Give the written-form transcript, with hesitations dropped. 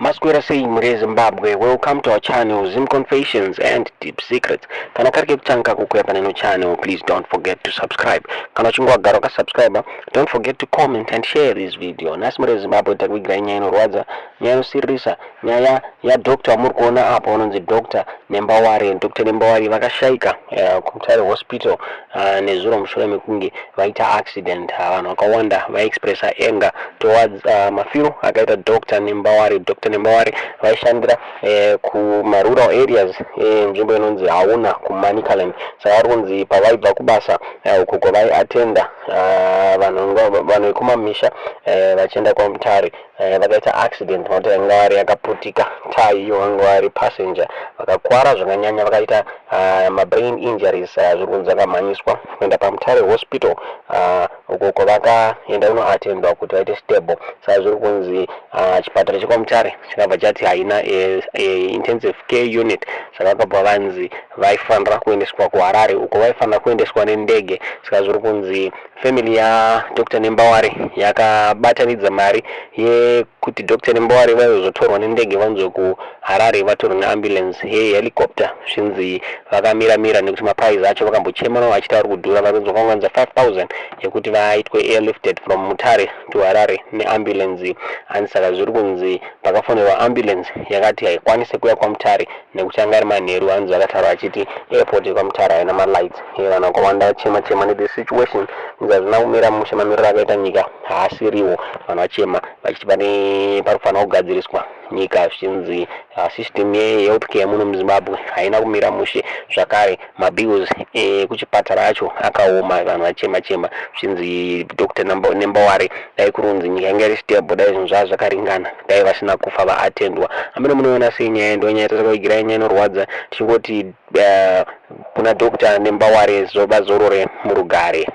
Maswera sei mhuri yeZimbabwe, welcome to our channel, Zim Confessions and Deep Secrets. Kana kari kekutanga kukuya paneno channel, please don't forget to subscribe. Kana uchinge wagara wakasubscribe, don't forget to comment and share this video. Nhasi mhuri yeZimbabwe takuvigirai nyaya inorwadza, nyaya inosiririsa, nyaya yaDr wamuri kuona apa vanonzi Dr Nembaware. Dr Nembaware vakashaika kuMutare Hospital nezuro mushure mekunge vaita accident. Vanhu vakawanda vaexpressa anger towards mafiro akaita Dr Nembaware. Dr Nembaware vaishandira kumarural areas, nzvimbo inonzi Hauna kuManicaland. Saka vari kunzi pavaibva kubasa uko kwavaiatenda vanhu vekumamisha vachienda kwaMutare, vakaita accident. Mota yanga vari yakaputika tai, iyo vanga vari passenger, vakakwara zvakanyanya, vakaita mabrain injuries. Zviri kunzi vakamhanyiswa kuenda paMutare Hospital uko kwavakaenda kunoatendwa kuti vaite stable. Saka zviri kunzi chipatara chekwaMutare chakabva chati haina intensive care unit, saka vakabva vanzi vaifanira kuendeswa kuHarare, uko vaifanira kuendeswa nendege. Saka zviri kunzi family yaDr Nembaware yakabatanidza mari yekuti Dr Nembaware vaizotorwa nendege vanzwe kuHarare, vatorwa neambulance yehelicopter. Zvinzi vakamiramira nekuti maprice acho vakambochema navo vachiti vari kudhura. Vari kunzi 5000 yekuti vaitwe airlifted from Mutare to Harare neambulance. Ani saka zviri kunzi pakafonerwa ambulance yakati haikwanisi kuuya kwaMutare nekuti anga ari manheru. Hanzi vakataura vachiti airport yekwaMutare haina malights. Vanhu vakawanda vachema chema nethe situation, inzi hazvina kumira mushe, mamiriro akaita nyika haasiriwo. Vanhu vachema vachiti pane pari kufanira kugadziriswa nyika, zvichinzi system yehealthcare muno muZimbabwe haina kumira mushe. Zvakare mabills ekuchipatara acho akaoma. Vanhu vachema chema zvichinzi Dr Nembaware dai kurunzi nyika inge iri stable, dai zvinhu zvaa zvakaringana, dai vasina kufa vaatendwa. Amene munoona sei nyaya? Ndo nyaya tatakavigirai, nyaya inorwadza. Tichingoti kuna Dr Nembaware, vazorore murugare.